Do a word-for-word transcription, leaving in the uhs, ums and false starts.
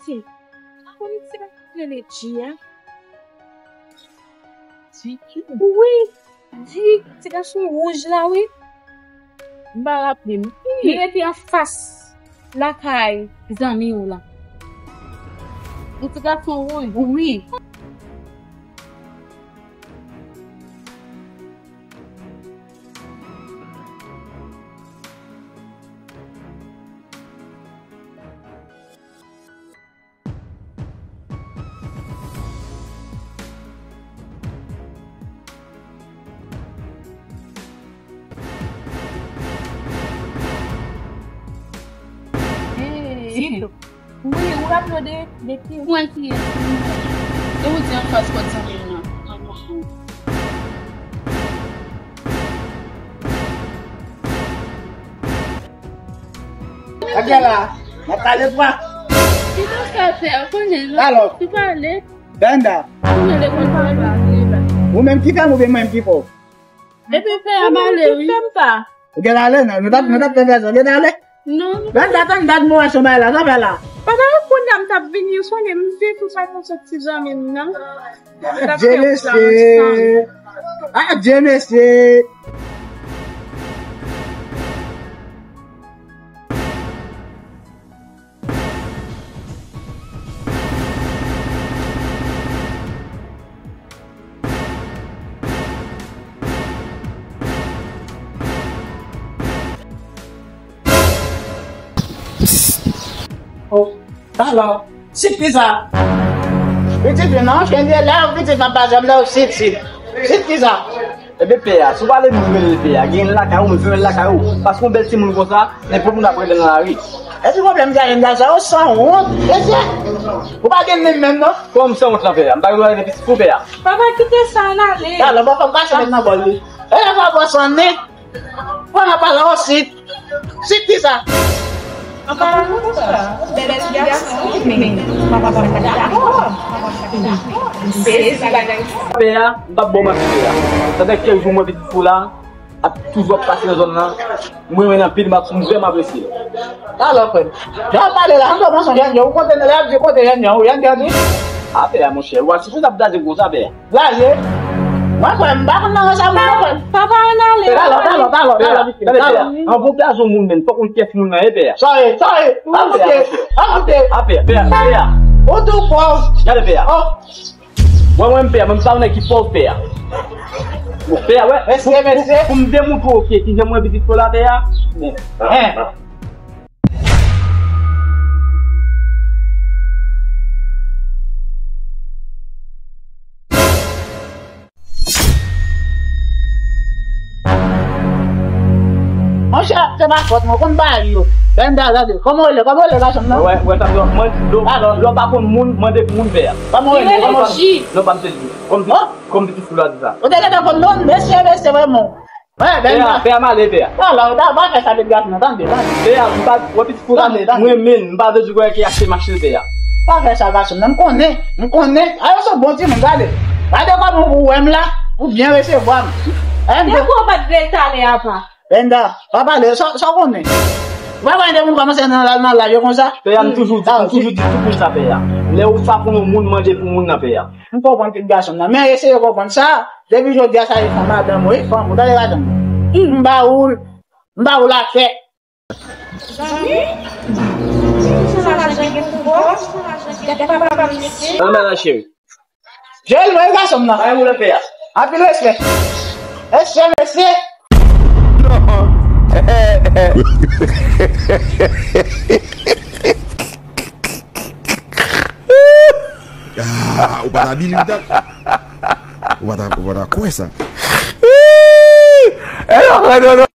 Wi. Di ki? Wi. Di, ti gason wouj la, wi. M pa raple m. Li rete anfas lakay zanmi w la. Yon ti gason wouj. Wi. Hey. Wi, ou raple w de, de ki? Mwen ki ye? E ou di anfas pòt zanmi m nan. Gade la, m ap pale twa. Ki sa w fè? Ou konnen non. Alò. Ou pale. Benda. Ou konnen lekòl pa la. Ou menm ki fè m oubyen mwen menm ki fè w? Epi fè a m ale, wi. Fè m pa. Ou gen ale, non? Nou t ap, nou t ap fè fè sa. Ou gen ale? Non. Benda, tann dat mwen wè sou bay la, sa fè la. Papa, ou konnen m t ap vini, ou konnen m vin pou sa konsa ti zanmi m nan. Dye mesye. Ah, Dye mesye. Oh, talò. Sit ki sa? Pitit vin nan chen de la, pitit nan pa janm la, sit, sit. Sit ki sa? Ebyen pè a, si w pale moun rele l pè a, gen l lakay ou, moun fè l lakay ou. Paske yon bèl timoun konsa, nenpòt moun ap rele l nan lari. E ki pwoblèm sa, jèn gason sa, ou sanwont, mesye? Ou pa gen menm menm non? Kòman m sanwont lan pè a? M pa gen dwa rele pitit pou pè a. Papa, kite sa, ann ale. Talò, bon, fò m pase met nan bòl li. E lè fò bò sònnen. Pran la pale osi. Sit ki sa? An palan de sa, bèl ti gason, men papa pa dakò. Se sa bagay. Pè a, m p ap ba w manti pè a. Sa fè kèk jou mwen pitit pou la ap toujou ap pase nan zòn nan. Mwen renmen l anpil, m ap, m vrèman apresye l. Alò, frè m. Jan w pale la, m pran sonje, ou konte l, l ap di kote jèn jan, ou jèn jan di. A pè a, monchè, w a sispann ap blaze konsa, pè a. Blaze? Mwen kwè m pa konn nan sa moun nan kwè. Papa, ann ale. Talò, talò, talò, talò, talò. An bon blaze yon moun menm, fòk ou kès moun nan, e pè a. Sorry, sorry. An koute, an koute. A pè a, pè a, pè a. Ou tou pòv. Gade pè a. Oh. Mwen, mwen, pè a, mwen, m pa yon nèg ki pòv, pè a. Pè a, wè. Mesye, mesye. Pou m demoutre w, oke, kijan mwen pitit pou la, pè a. Bon. Hein. Monchè, se pa fòt mwen, konn bagay yo. Benda, gade, kòman w rele, kòman w rele gason nan? Wè, wè, sa, mwen, lè w pa konn moun, mande pou moun pè a. Kòman w rele? Kòman w rele? Non, pa m te di. Kòm, kòm pitit pou la di sa. Ou te gentan konn non, mesye, mesye, vrèman. Pè a, pè a, m ale, pè a. Talò, ou ta pa fè sa, pitit gason nan, tande, tande. Pè a, m pa, wè pitit pou la, m renmen l, m pa vle di w ki achte machin, pè a. Pa fè sa, gason nan, m konnen, m konnen. A, yo se bon timoun, gade. Gade kòman ou wè m la, ou byen resevwa m. Depi w pa t vle talè a pa. Benda, pa pale, sa, sa w konnen. Ou pa konnen depi m kòmanse nan, nan, nan laj yo konsa? Pè a, m toujou di, m toujou di tout moun sa, pè a. Lè ou sa pou yon moun, mande pou moun nan, pè a. M konprann pitit gason nan, men eseye konprann sa, depi jodi a sa se fanm madanm ou, wi, fanm ou, tande madanm. M ba ou, m ba ou lakè. Zanmi, ti sa lajan gen pou bòs, gade papa pa mesye. An men la cheri. Jèl mwen gason nan. Ay ou le pè a. Anpil respè. Respè mesye. Ah, ou pa ta bini dat. Ou pa ta, ou pa ta kwè sa. E non, non, non.